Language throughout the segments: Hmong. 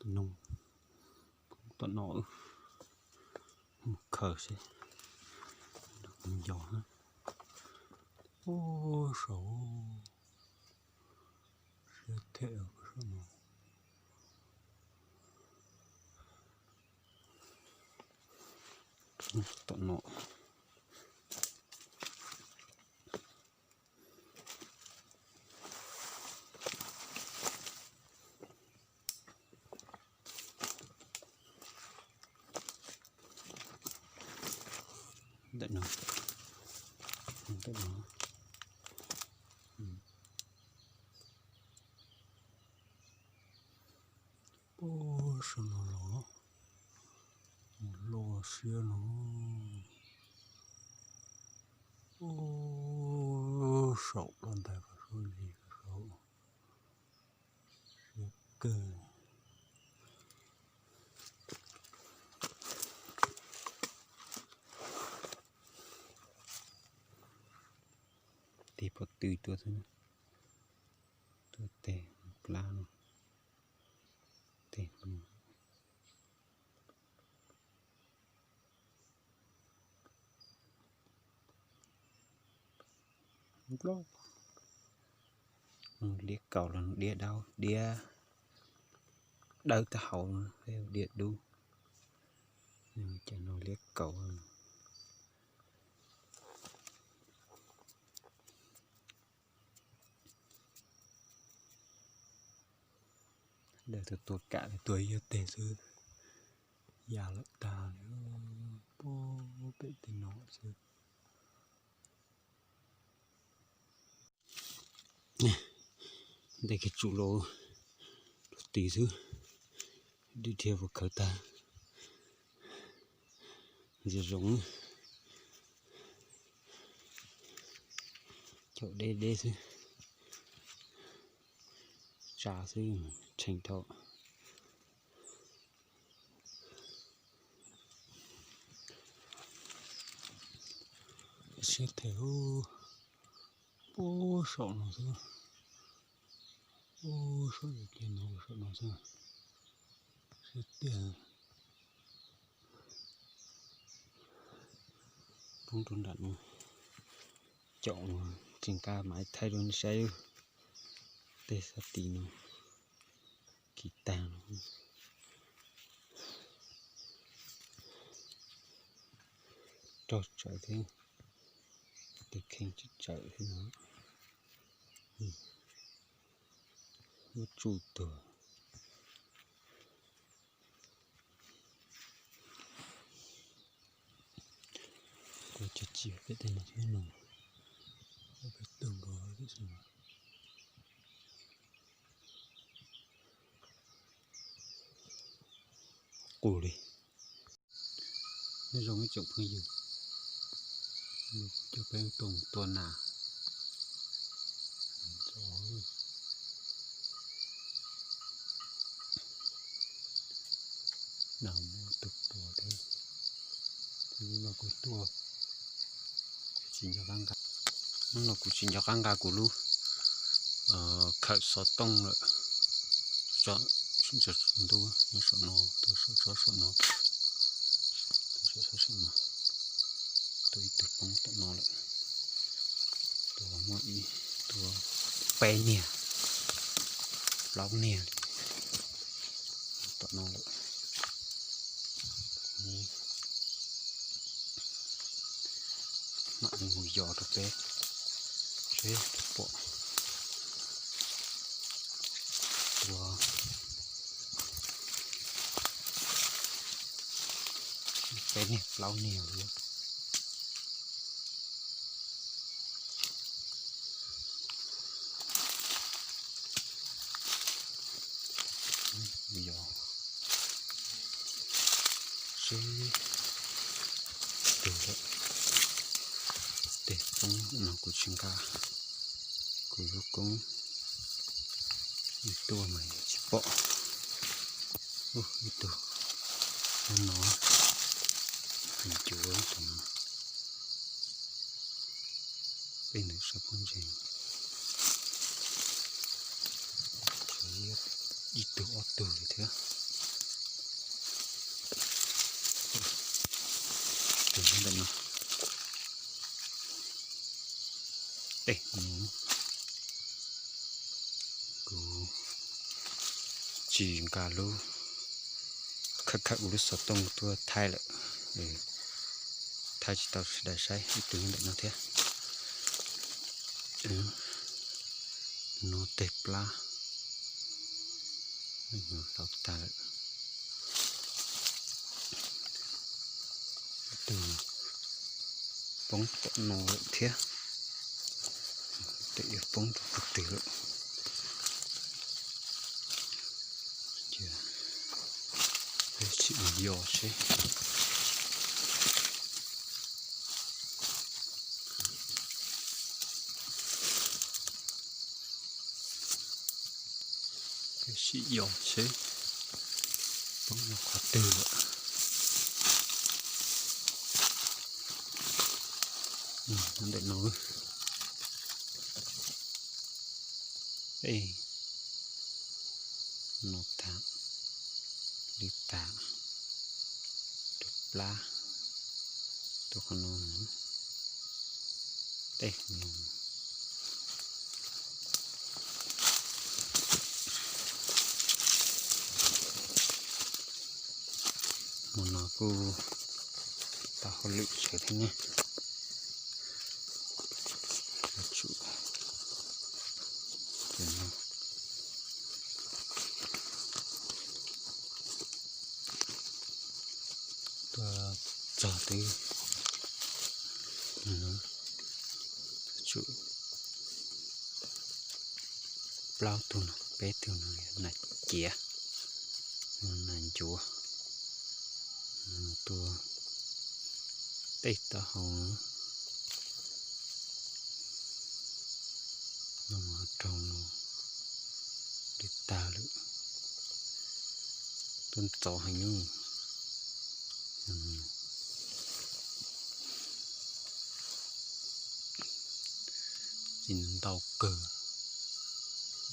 Noog tom no mus khaws seb, mus yos. Ub, saum, siab them saum no. Tom no. Ntawm no, ntawm no. Ub, saum no los, mus loj siab no. Ub, saum loj ntag, koj saib li koj saib. Siab kawg. Tig pov tw tuaj xwb, tuaj tes plab no, tes no. Liab kaus los diab dawb, diab dawb tag hauv, diab dub. Cov no liab kaus. Lawv tus tuag kam tuag ib nyuag teg xwb, ya lawm tag li, pem tej no xwb. Ntes kiag tsum los, los tis xwb, dib dhia puas khawv tag. Zoo zoo, caum deb deb xwb, tsa xwb, tshee dhau. Siab them, ub, saum no xwb, ub, saum no, saum no xwb, siab tiag. Poob rau nram no, caum tsis nqa mam thaij rau nej saib. Tej sab tim no kiv tag no, raug tsawv thiab, tus kheej tsis tsawv thiab no. Lub tsuj tuag. Kuv cov tsis peb tej no thiab no, peb tuaj nkaus tiam sis qus li. Nyob zoo ib tsoom phooj ywg, coj peb tuaj mus tua nas. Nas muaj tus puas thiab. Hnub no kuv tuaj tsis nco qab nqa, hnub no kuv tsis nco qab nqa kuv lub khawm xov tooj lawm. Tso, ntuj, nyob saum no, tuaj saum tsob saum no, tuaj saum tsob saum no, tuaj ib tug poob tom no lawm. Tuaj muaj ib, tuaj peb niag, plaub niag li tom no lawm. Mam li mus yos rau peb seb pom. Tua peb niag plaub niag li. Yos seb tug lawm. Tej poob no kuv tsis nqa kuv lub koob, tuaj mas tsis pom. Ib tug no, ncuav tus no, peb ntawm sab pob ntseg. Ib tug ob tug li thiab. Tsis nqa lub, khawb khawb kuv lub xov tooj tuaj thaij lawm, thaij tsis tau sawv daws saib ib tug ntawm no thiab. No tej plab tau tag lawm. Tus poob tom no lawm thiab. Tej yuav poob rau qhov twg lawm. Peb sim yos seb. Peb sim yos seb poob rau qhov twg lawm. Ntawm no, no tag, li tag, tus plab, tus qhov no, tej no. Hmo no kuj tau hauj lwm tsawv thiab ne. Yuav tsum tuaj txog twb tsum plaub tug no, peb tug no, nas ciav, nas ncuav, tua tej taub hau, no raug no li tag lawm, tuaj ntxov heev. Txiv ntau kawg,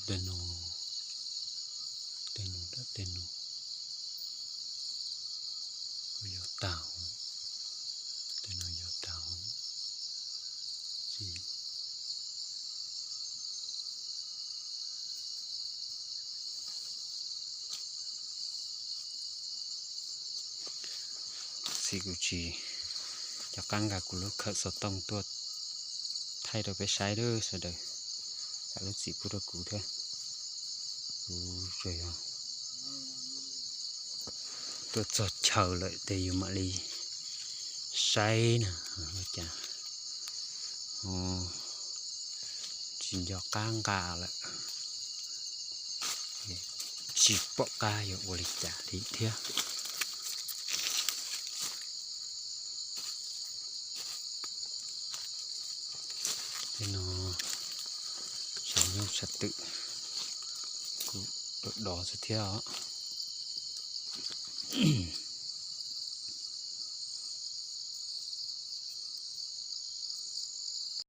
tej no, tej no, tej no kuj yuav tag huv, tej no yuav tag huv. Txiv kuv tsis nco qab nqa kuv lub khawm xov tooj tuaj thaij rau peb saib lawm sawv daws, tsam lub txim pub rau kuv thiab. Kuv tsuas yog tuaj txog chaw lawm ces yus mam li saib na, ua cas tsis nco qab nqa lawm, tsis pom qab yuav ua li cas li thiab. Tej no sab nyob sab twm kuj dov dov xwb thiab os.